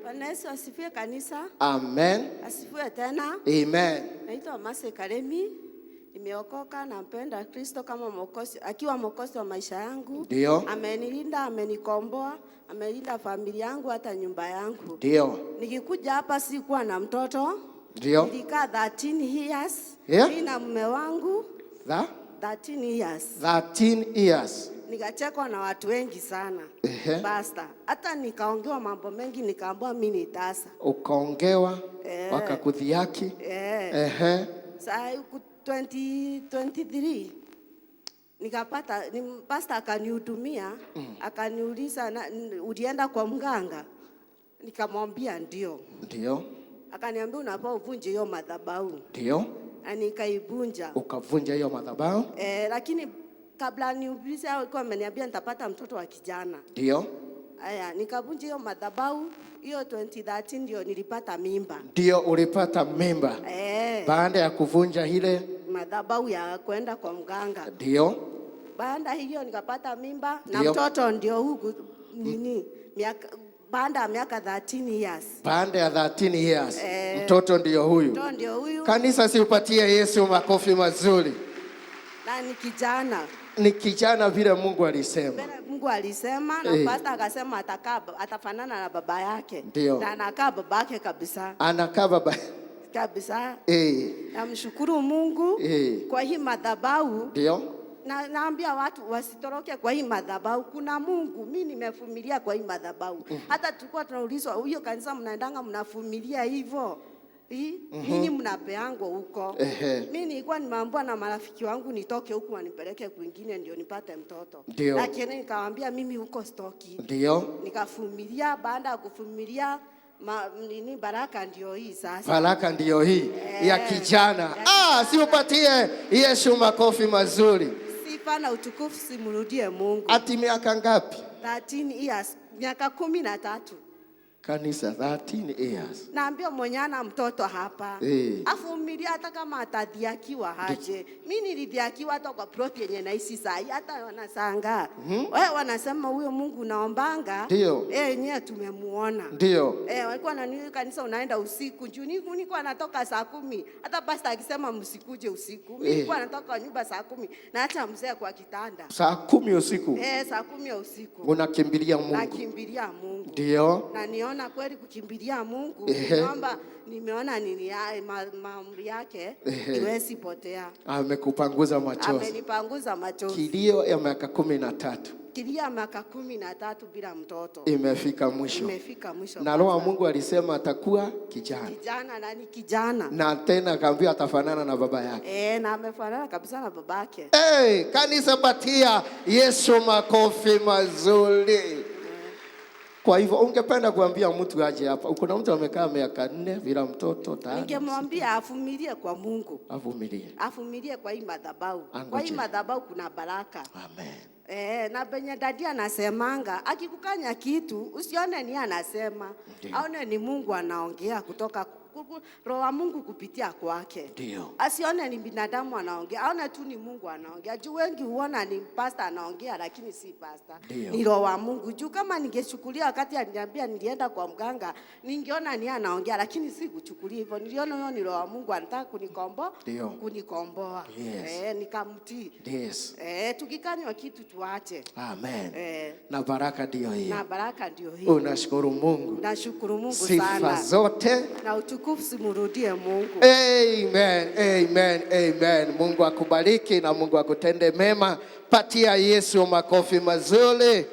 Bwana Yesu asifiwe kanisa. Amen. Asifiwe tena. Amen. Naitwa Mase Karemi. Nimeokoka, nampenda Kristo kama Mwokozi, akiwa Mwokozi wa maisha yangu. Ndio. Amenilinda, amenikomboa, amelinda familia yangu hata nyumba yangu. Ndio. Nikikuja hapa sikuwa na mtoto. Ndio. Nilikaa 13 years. Yeah. Mimi na mume wangu Tha? 13 years. 13 years. Nikachekwa na watu wengi sana. Pastor. Hata nikaongewa mambo mengi, nikaambiwa mimi ni tasa. Ukaongewa, Eh. wakakudhihaki. Eh. Saa huku 2023 nikapata ni pastor akanihudumia, akaniuliza, "Ulienda kwa mganga?" Nikamwambia ndio. Ndio. Akaniambia, "Unafaa uvunje hiyo madhabahu." Ndio. Na nikaivunja. Ukavunja hiyo madhabahu. Eh, lakini kabla niulize, alikuwa ameniambia nitapata mtoto wa kijana. Ndio. Aya, nikavunja hiyo madhabahu, hiyo 2013 ndio nilipata mimba. Ndio ulipata mimba. Eh, baada ya kuvunja ile madhabahu ya kwenda kwa mganga. Ndio. Baada hiyo nikapata mimba na Ndio. mtoto ndio huku nini miaka baada ya miaka 13 years. Baada ya 13 years. Eh. Mtoto ndio huyu. Mtoto ndio huyu. Kanisa, siupatie Yesu makofi mazuri. Na ni kijana. Ni kijana vile Mungu alisema. Mbele Mungu alisema na Eh. pastor akasema atakaa atafanana na baba yake. Ndio. Na anakaa babake kabisa. Anakaa baba. Kabisa. Eh. Namshukuru Mungu Eh. kwa hii madhabahu. Ndio. Na naambia watu wasitoroke kwa hii madhabahu. Kuna Mungu. Mi nimevumilia kwa hii madhabahu. Hata tulikuwa tunaulizwa, "Hiyo kanisa mnaendanga mnavumilia hivyo? Nini mnapeangwa huko?" Mi nilikuwa nimeambiwa na marafiki wangu nitoke huku wanipeleke kwingine ndio nipate mtoto. Ndio. Lakini nikawaambia mimi huko sitoki. Ndio. Nikavumilia, baada ya kuvumilia nini baraka ndio hii sasa. Baraka ndiyo hii ya Eh. kijana. Ya Ah, kijana. siupatie Yesu makofi mazuri. Sifa na utukufu simrudie Mungu. Ati miaka ngapi? 13 years, miaka 13. Kanisa, 13 years. Naambia mwenye ana mtoto hapa Eh. avumilia hata kama atadhihakiwa aje. Mi nilidhihakiwa hata kwa plot yenye naishi sahi, hata wanashangaa mm-hmm. Wanasema huyo Mungu naombanga Ndio. eh, yenyewe tumemuona. Ndio. Eh, walikuwa nani kanisa unaenda usiku juu nilikuwa natoka saa 10. Hata pastor akisema msikuje usiku, mimi Eh. nilikuwa natoka kwa nyumba saa 10 na acha mzee kwa kitanda. Saa 10 usiku Eh, saa 10 ya usiku unakimbilia Mungu. Nakimbilia Mungu. Ndio. Na niona kweli kukimbilia Mungu Ehe. kwamba nimeona nini ya, maombi yake Ehe. iwezi potea. Amekupanguza machozi. Amenipanguza machozi. Kilio ya miaka 13 Kilio miaka 13 bila mtoto imefika mwisho. Imefika mwisho. Na Roho wa Mungu alisema atakuwa kijana. Kijana na ni kijana. Na tena akaambiwa atafanana na baba yake. Eh, na amefanana kabisa na babake. Hey, kanisa, patia Yesu makofi mazuri. Kwa hivyo ungependa kuambia mtu aje hapa? Kuna mtu amekaa miaka 4 bila mtoto, 5. Ningemwambia avumilie kwa Mungu. Avumilie. Avumilie kwa hii madhabahu. Kwa hii Angoje. madhabahu kuna baraka. Amen. Eh, na penye daddy anasemanga akikukanya kitu usione ni anasema, Ndio. aone ni Mungu anaongea kutoka Roho wa Mungu kupitia kwake. Ndio. Asione ni binadamu anaongea, aone tu ni Mungu anaongea. Juu wengi huona ni pastor anaongea, lakini si pastor. Ndio. Ni Roho wa Mungu. Juu kama ningechukulia wakati aliniambia nilienda kwa mganga, ningeona ni anaongea, lakini si kuchukulia hivyo. Niliona huyo ni Roho wa Mungu anataka kunikomboa, Ndio. kunikomboa. Yes. Eh, nikamtii. Yes. Eh, tukikanywa kitu tuache. Amen. Eh. Na baraka ndio hiyo. Na baraka ndio hii. Unashukuru Mungu. Nashukuru Mungu Sifa sana. zote Na utukufu simrudie Mungu. Amen, amen, amen. Mungu akubariki na Mungu akutende mema. Patia Yesu makofi mazuri.